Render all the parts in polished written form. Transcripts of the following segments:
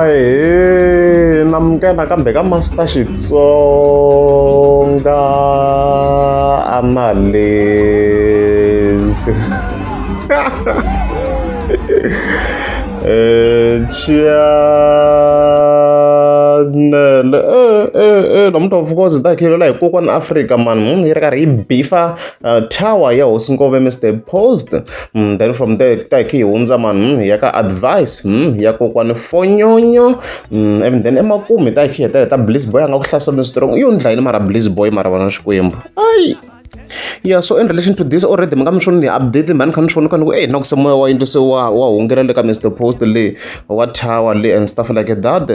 Ahee namukela kambe ka Master Xitsonga Analyst channel namuntlha of course hi ta hi hi kokwani Afrika man yi ri karhi yi bifa tower ya hosi Ngove Mister Post then from there ta hi khe hi hundza man hi ya ka advice ya kokwani Fonyonyo and then emakumu hi ta hi khe hi hetelela ta Bliss Boy a nga ku hlasela strong yo ndla yini mara Bliss Boy mara vana Xikwembu ayi yeah so in relation to this already mi nga mi swi ni update mhani kha ni swi vona kha ni ku ey na ku se moya wa yindlu se wa wa hungela le ka Mister Post le wa tower le and stuff like that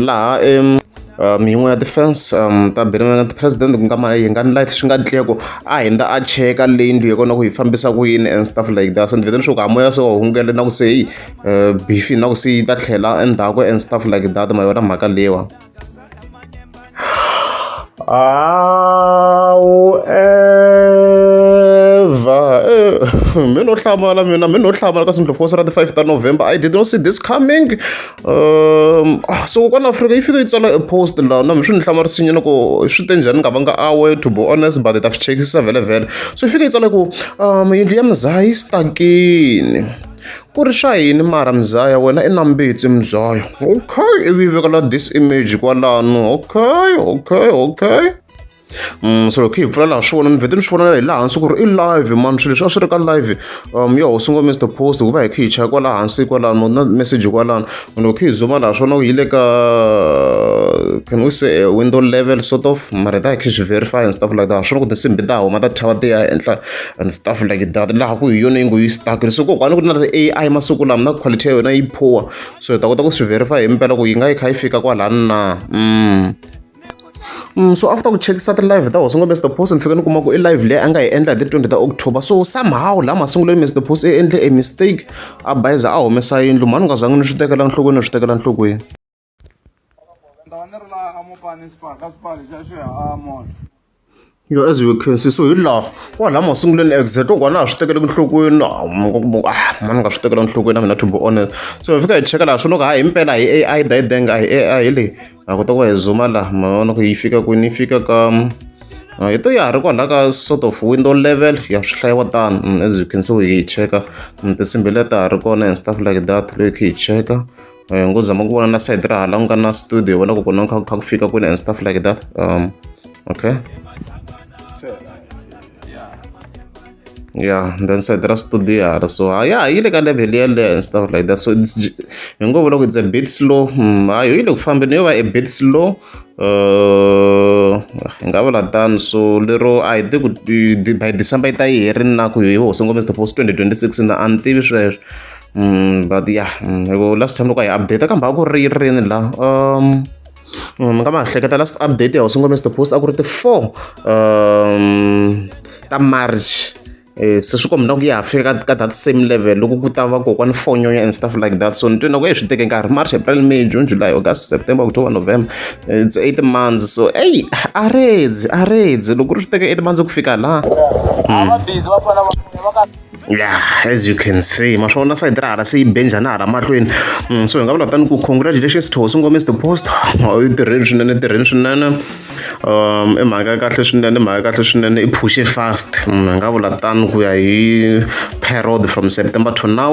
laha yin'we ya ti-fans ta Benny president ku nga Mayengani light swi nga dleko a hundza a cheka leyi yindlu ya kona ku yi fambisa ku yini and stuff like that so ni vhete ni swi ku ha moya se wa hungela na ku se heyi beef na ku se yi ta tlhela endzhaku and stuff like that ma yona mhaka leyiwa However, mi no hlamala mina mi no hlamala ka Simple Force ra ti-5 ta November I did not see this coming so kokwana Afrika yi fike yi tsala e post laha na mi swi ni hlamarisinyana ku swi te njhani ni nga vanga aware to be honest but hi ta swi chekisisa vhele vhele so yi fike yi tsala ku yindlu ya muzaya yi stuck-ini ku ri swa yini mara muzaya wena i na mbitsi muzaya okay ivi yi vekela this image kwalano okay okay okay so loko hi pfula laha swi vona ni vhete ni swi vona hi laha hansi ku ri i live mani swilo leswi a swi ri ka live ya hosi ngo Mister Post ku va hi kha hi chaya kwala hansi kwalano na message kwalano loko hi zuma laha swona yi le ka can we say a window level sort of mara hi ta hi kha hi swi verify and stuff like that swona ku tinsimbhi ta huma ta thava ti ya henhla and stuff like that laha ku hi yona yi ngo yi stuck so kokwani ku ri na ti-A_I masiku lama na quality ya yona yi poor so hi ta kota ku swi verify hi mpela ku yi nga yi kha yi fika kwalani na so after ku chekisa ti-live ta hosi ngo Mister Post ni fike ni kuma ku i live leyi a nga yi endla hi ti-20 ta October so somehow laha masungulweni Mister Post i endle a mistake a bayiza a humesa yindlu mhani u nga zangi ni swi tekela nhlokweni ni swi tekela nhlokweni Yo as you can see so hi laha kwalaha masungulweni exact kokwana a swi tekeli enhlokweni ah mani nga swi tekela enhlokweni na mina to be honest so hi fika hi cheka laha swi loko ha himpela hi A_I dayidenge a hi A_I hi leyi ha kota ku va hi zuma laha ma vona ku yi fika kwini yi fika ka hi to ya ha ri kwalaha ka sort of window level ya swi hlayiwa tano as you can see hi cheka tinsimbhi leti ta ha ri kona and stuff like that leyi kha hi cheka ngo zama ku vona na side ra hala ku nga na studio vona ku kona kha kha ku fika kwini and stuff like that okay yeah then side ra studio hala so yeah yi le ka level yeleyo and stuff like that so it's hi ngo vula ku it's a bit slow hayi yi le ku fambeni yo va a bit slow hi nga vula tano so lero a hi tivi ku by December yi ta yi herini na ku hi hosi ngome Mister Post 2026 na a ni tivi sweswo but yeah hi ku last time loko a hi update kambe a ku ri rini la mi nga ma hleketa last update ya hosi ngome Mister Post a ku ri ti-4 ta March se swi komba na ku ya ha fika ka that same level loko ku ta va kokwani fonyonya and stuff like that so ni twe na ku swi teke nkarhi March April May June July August September October November it's 8 months so eyi a redzi a redzi loko ri swi teke 8 months ku fika laha yeah as you can see ma swona side ra hala se yi be njhani hala mahlweni so hi nga vula tani ku congratulations to hosi ngome the post yi tirheni swinene tirheni swinene i mhaka ya kahle swinene mhaka ya kahle swinene i phushe fast hi nga vula tano ku ya hi period from September to now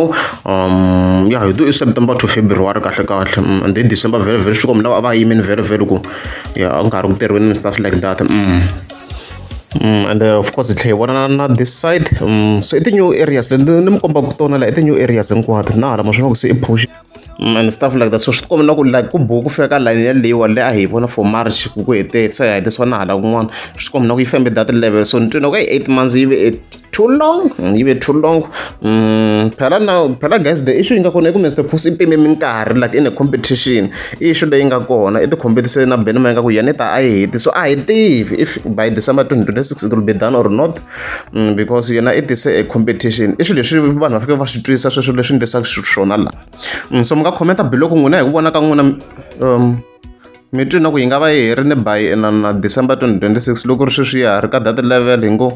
ya hi to i September to February kahle kahle and then December very very swi komba a va yimini very very ku ya a nga ha ri ku tirhweni and stuff like that and of course hi tlhela hi vona na this side so i ti-new areas leti ni mi kombaka tona la i ti-new areas hinkwato na hala ma swi vona ku se i push and stuff like that so swi tikomba na ku like ku buku ku fika ka line yaleyiwa leyi a hi vona for March ku ku hete se hi hetisiwa na hala kun'wana swi tikomba na ku yi fambe that level so ni twe na ku 8 months yi ve too long yi ve too long phela na phela guys the issue yi nga kona i ku Mr Post i pime minkarhi like in a competition issue leyi nga kona i ti-competition na Benny Mayengani ku yena i ta a yi heti so a hi tivi if by December 2026 it will be done or not because yena i tise a competition i swilo leswi vanhu va fike va swi twisisa sweswo leswi ndlisaka swona la so mi nga commenta below ku n'wina hi ku vona ka n'wina mi twi na ku yi nga va yi herini by na na December 2026 loko ri sweswi ya ha ri ka that level hi ngo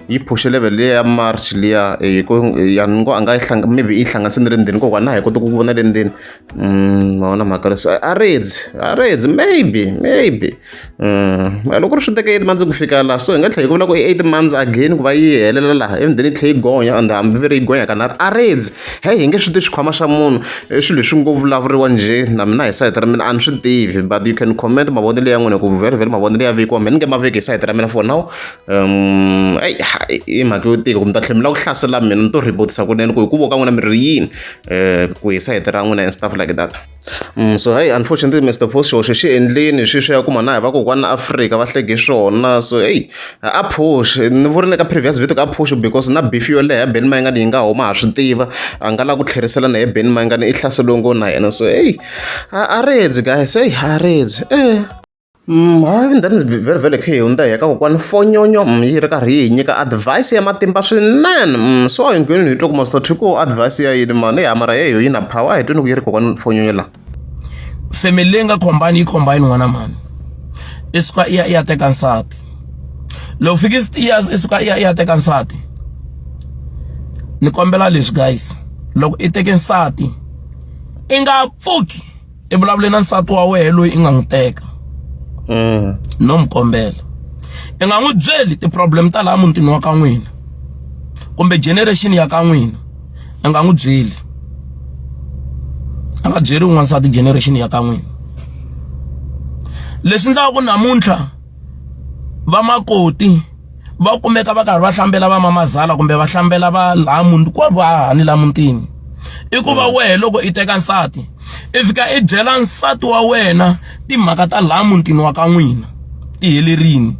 Yi phuxe level liya ya March liya hi ku ya ni ngo a nga yi maybe yi hlanganise na le ndzeni hikokwalaho na hi koti ku vona le ndzeni. Ma vona mhaka leswi a redzi a redzi maybe maybe loko ku ri swi teke 8 months ku fika laha so hi nga tlhela hi ku vula ku i 8 months again ku va yi helela laha and then yi tlhela yi gonya and hambi ve ri yi gonya kanharhu a redzi heyi hi nge swi tivi xikhwama xa munhu i swilo leswi ngo vulavuriwa njhe na mina hi sayiti ra mina a ni swi tivi but you can comment mavonelo ya n'wina ku very very mavonelo ya vekiwa mehe ni nge ma veki hi sayiti ra mina for now eyi i mhaka yo tika ku mi ta tlhela mi lava ku hlasela mina ni to report-isa kunene ku hi ku vo ka n'wina mi ri yini ku hi sayiti ra n'wina and stuff like that. So hey unfortunately Mr Post xihoxo xi endleni sweswi ya kuma na hi vakokwana Afrika va hleke swona so hey a push ni vurile ka previous video ka push because na beef yo leha Benny Mayengani yi nga huma ha swi tiva a nga lavi ku tlherisela na ye Benny Mayengani i hlaseliwe ngopfu na yena so hey a redzi guys hey a redzi eh. Hayi then vhele vhele khe hi hundza hi ya ka kokwani Fonyonyo yi ri karhi yi hi nyika advice ya matimba swinene so hinkwenu hi twa ku Master Thiko advice ya yini mani ya mara yeyo yi na power a hi tweni ku yi ri kokwani Fonyonyo la. Family leyi nga combine yi combine n'wana mhani i suka i ya i ya teka nsati loko fiki years i suka i ya i ya teka nsati ni kombela leswi guys loko i teke nsati i nga pfuki i vulavule na nsati wa wena loyi i nga n'wi teka no mi kombela i nga n'wi byeli ti-problem ta laha mutini wa ka n'wina kumbe generation ya ka n'wina i nga n'wi byeli a nga byeriwi n'wansati generation ya ka n'wina leswi endlaka ku namuntlha vamakoti va kumeka va karhi va hlambela va mamazala kumbe va hlambela va laha muti kwa vahahani la mutini i ku va wehe loko i teka nsati i fika i byela nsati wa wena timhaka ta laha mutini wa ka n'wina ti helerini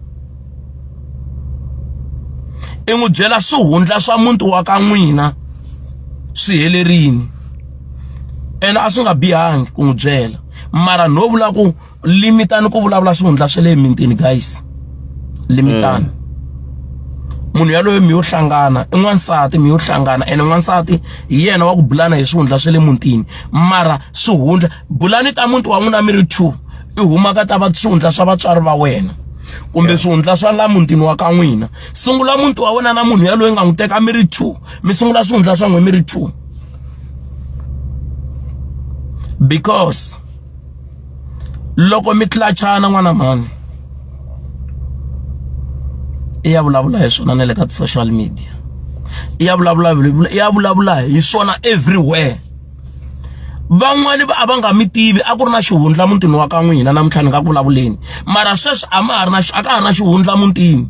i n'wi byela swihundla swa muti wa ka n'wina swi helerini ene a swi nga bihangi ku n'wi byela mara no vula ku limitani ku vulavula swihundla swa le mitini guys limitani mm. munhu yaloye mi yo hlangana i n'wansati mi yo hlangana ene n'wansati hi yena wa ku bulana hi swihundla swa le mutini mara swihundla bulani ta muti wa n'wina mi ri two i huma ka ta va swihundla swa vatswari va wena kumbe swihundla swa la mutini wa ka n'wina sungula muti wa wena na munhu yaloye nga n'wi teka mi ri two mi sungula swihundla swa n'wina mi ri two because loko mi tlachana n'wana mhani i ya vulavula hi swona na le ka ti-social media i ya vulavula i ya vulavula hi swona everywhere van'wani va a va nga mi tivi a ku ri na xihundla mutini wa ka n'wina namuntlha ni nga ku vulavuleni mara sweswi a ma ha ri na a ka ha ri na xihundla mutini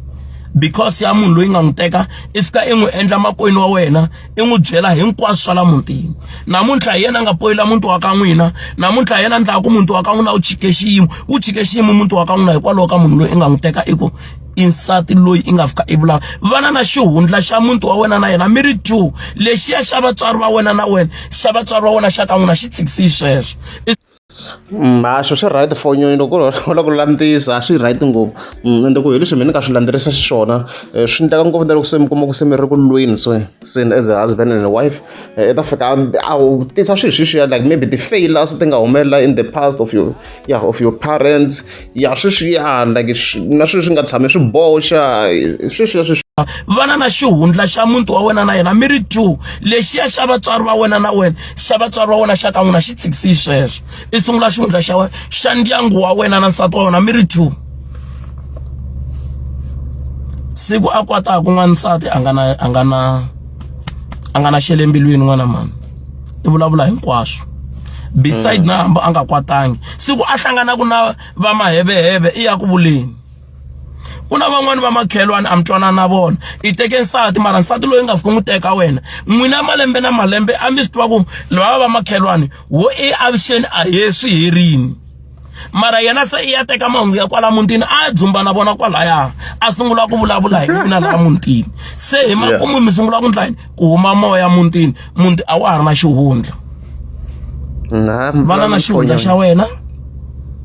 because ya munhu loyi nga n'wi teka i fika i n'wi endla makwenu wa wena i n'wi byela hinkwaswo swa la mutini namuntlha hi yena a nga poyila muti wa ka n'wina namuntlha hi yena ndlaku ku muti wa ka n'wina wu chike xiyimo wu chike xiyimo muti wa ka n'wina hikwalaho ka munhu loyi i nga n'wi teka i ku i nsati loyi i nga fika i vulavula vana na xihundla xa muti wa wena na yena mi ri two lexiya xa vatswari va wena na wena xa vatswari va wena xa ka n'wina xi tshikisi sweswo Mhaxo swi right for nyonyo loko u lava ku landzisa swi right ngopfu ende ku hi leswi mina ni nga swi landzelerisa xiswona swi endleka ngopfu na loko se mi kuma ku se mi ri ku lweni so se as a husband and a wife i ta fika a tisa swilo sweswiya like maybe ti-failures ti nga humelela in the past of your yeah of your parents ya sweswiya like na swilo swi nga tshami swi boxa sweswiya sweswi vana na xihundla xa muti wa wena na yena mi ri two lexiya xa vatswari va wena na wena xa vatswari va wena xa ka n'wina xi tshikisi sweswo i sungula xihundla xa wena xa ndyangu wa wena na nsati wa wena mi ri two siku a kwataku n'wansati a nga na a nga na a nga na xele mbilwini n'wana mhani i vulavula hinkwaswo beside na hambi a nga kwatangi siku a hlanganaku na va maheveheve i ya ku vuleni ku na van'wani va makhelwani a mi twanana na vona i teke nsati mara nsati loyi nga fiki n'wi teka wena n'wina malembe na malembe a mi swi tiva ku lava va makhelwani wo i avuxeni a he swi herini mara yena se i ya teka mahungu ya kwala mutini a ya dzumba na vona kwalaya a sungula ku vulavula hi n'wina laha mutini se hi makumu mi sungula ku ndla yini ku huma moya mutini muti a wa ha ri na xihundla vana na xihundla xa wena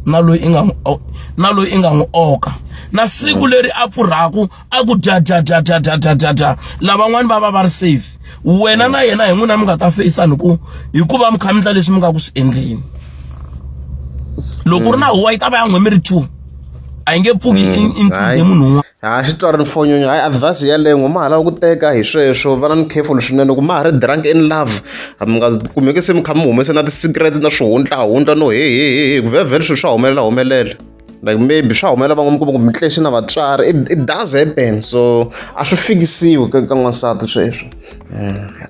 na loyi i nga n'wi na loyi i nga n'wi oka na siku leri a pfurhaku a ku dya dya dya dya dya dya dya dya lavan'wani va va va ri safe wena na yena hi n'wina mi nga ta feyisani ku hikuva mi kha mi ndla leswi mi nga ku swi endleni loko ku ri na huwa yi ta va ya n'we mi ri two. A yi nge pfuki include munhu un'wana. Ha xi twari ni fonyonyo hayi advice yaleyo ngo ma ha lava ku teka hi sweswo va na ni careful swinene ku ma ha ri drunk in love mi nga kumeki se mi kha mi humese na ti-secrets na swihundlahundla no he he he he ku vhevhele swilo swa humelela humelela like maybe swa humelela van'wana mi kuma ku mi tlexe na vatswari it does happen so a swi fikisiwi ka n'wansati sweswo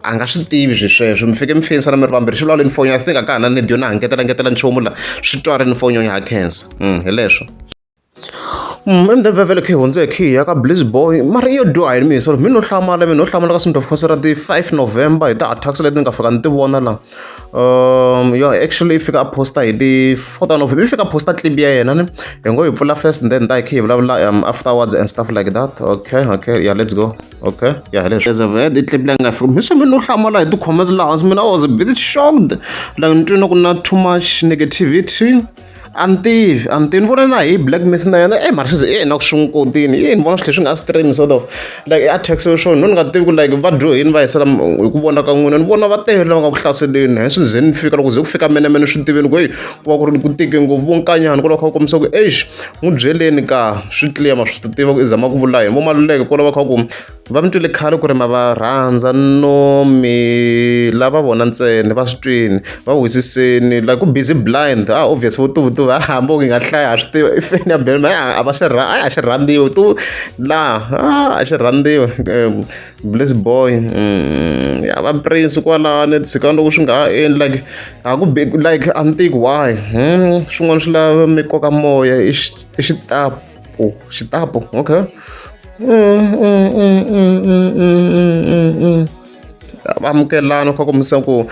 a nga swi tivi swi sweswo mi fike mi fenisana mi ri vambirhi swi vulavula ni foni I think a ka ha na need yo na ha ngetela ngetela nchumu la swi twari ni foni ha khensa hi leswo. And then vhele khe hundze khe ya ka Bliss Boy mara iyo dyoha yini mina sorry mi no hlamala mi no hlamala ka Sint of course ra ti 5 November hi ti-attacks leti ni nga fika ni ti vona la yo actually i fika a posta hi ti 4 ta November i fika a posta clip ya yena ni hi ngo hi pfula first then ta hi khe hi vulavula afterwards and stuff like that okay okay yeah let's go okay ya hi leswi as I've heard i clip leyi nga fika mi se mi no hlamala hi ti-comments laha hansi mina I was a bit shocked like ni twini ku na too much negativity a ni tivi a ni tivi ni vona na hi black myth na yena e mara swi ze e na ku swi n'wi kotini e ni vona swi tlhe swi nga stream sort of like a taxiwe swona no ni nga tivi ku like va dyohini va hisela hi ku vona ka n'wina ni vona va tele lava nga ku hlaseleni he swi ze ni fika loko ze ku fika menemene swi tiveni ku heyi ku va ku ri ku tike ngopfu vo nkanyana ku lava kha ku kombisa ku exi n'wi byeleni ka swi clear ma swi tiva ku i zama ku vula yini vo maluleke ko lava kha ku va mi twile khale ku ri ma va rhandza no mi lava vona ntsena va swi twini va wisiseni like ku busy blind ah obvious vo tuvutuvu a hambi u nga hlaya ha swi tiva i feni ya bele a va xi a xi rhandziwi tu laha a xi rhandziwi bliss boy ya va prince kwalano tshikani loko swi nga ha endli like a ku like a ni tivi why swin'wana swi lava mi koka moya i xitapu xitapu okay amukelana kha kombisa ku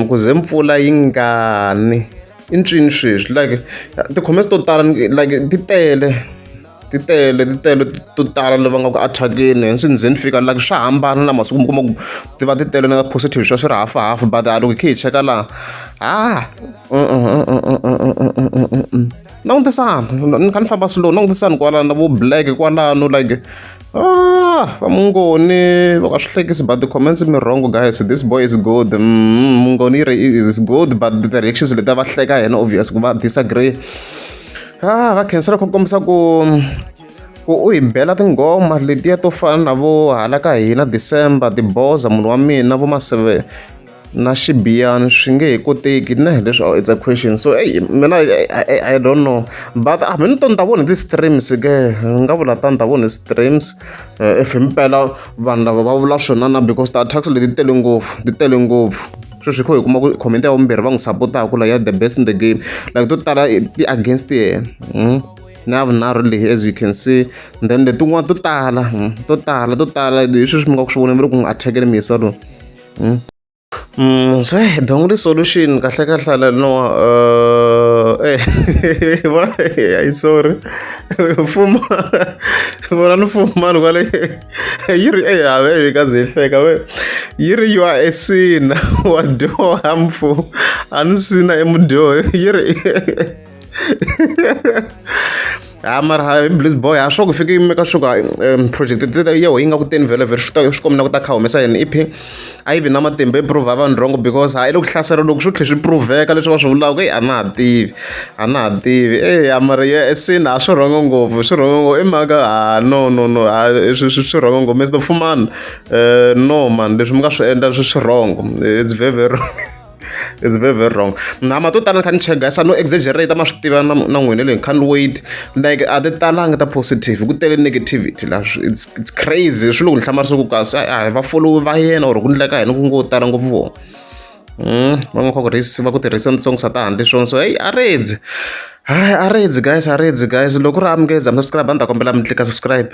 ku ze mpfula yi ngani i ncini sweswi like ti-comments to tala like ti tele ti tele ti tele to tala lava nga ku attack-eni hence ni ze ni fika like swa hambana na masiku mi kuma ku ti va ti tele na positive swa swi ri hafu hafu but a loko hi khe hi cheka laha ah langutisani ni kha ni famba slow langutisani kwalano vo black kwalano like ah va mungoni va ka swi hlekisi but the comments mi wrong guys this boy is good mungoni is good but the reactions leti va hleka yena obvious ku va disagree ah va khensela ku kombisa ku ku u hi bela tinghoma letiya to fana na vo hala ka hina December tiboza munhu wa mina vo maseve na xibiyani swi nge he koteki ne leswi it's a question so eyi mina I don't know but a mi ni to ni ta vona hi ti-streams ke ni nga vula tani ta vona hi streams if himpela vanhu lava va vula swona na because ti-attacks leti tele ngopfu ti tele ngopfu sweswi hi kho hi kuma ku comment ya vumbirhi va n'wi sapotaka la ya the best in the game like to tala ti against yena na ya vunharhu leyi as you can see then letin'wana to tala to tala to tala hi sweswi mi nga ku swi vona mi ri ku n'wi attack-eni miyisa lowu. So the only solution kahle kahle no vona ayi sorry mfumo vona ni fumani kwale yi ri eyi have yi ka ze yi hleka we yi ri you are a sinner wa dyoha mfu a ni sina i mudyohi yi ri ha mara ha bliss boy ha swo ku fike yi meka sure project ya yi nga ku teni vhele vhele swi ta swi komba ku ta kha humesa yini EP a yi vi na matimba yi prove vanhu wrong because ha yi le ku hlasela loko swi tlhe swi proveka leswi va swi vulaka eyi a na ha tivi a na ha tivi eya mara ya sina a swi rhongo ngopfu swi rhongo ngopfu i mhaka ha no no no ha swi swi swi rhongo ngopfu Mr Fumani no man leswi mi nga swi endla swi swi wrong it's very very wrong it's very very wrong nama to tala ni kha ni check guys a no exaggerate ma swi tiva na na n'wina leyi can't wait like a ti talanga ta positive ku tele negativity la it's crazy swi loko ni hlamarisa ku kasi a hi va follow va yena or ku ndleka yena ku ngo tala ngopfu vona va nga kha ku va ku tirhisa songs a ta handle swona so hey a redzi hayi a redzi guys a redzi guys loko ri amukeza mi subscribe a ni ta kombela mi tlika subscribe.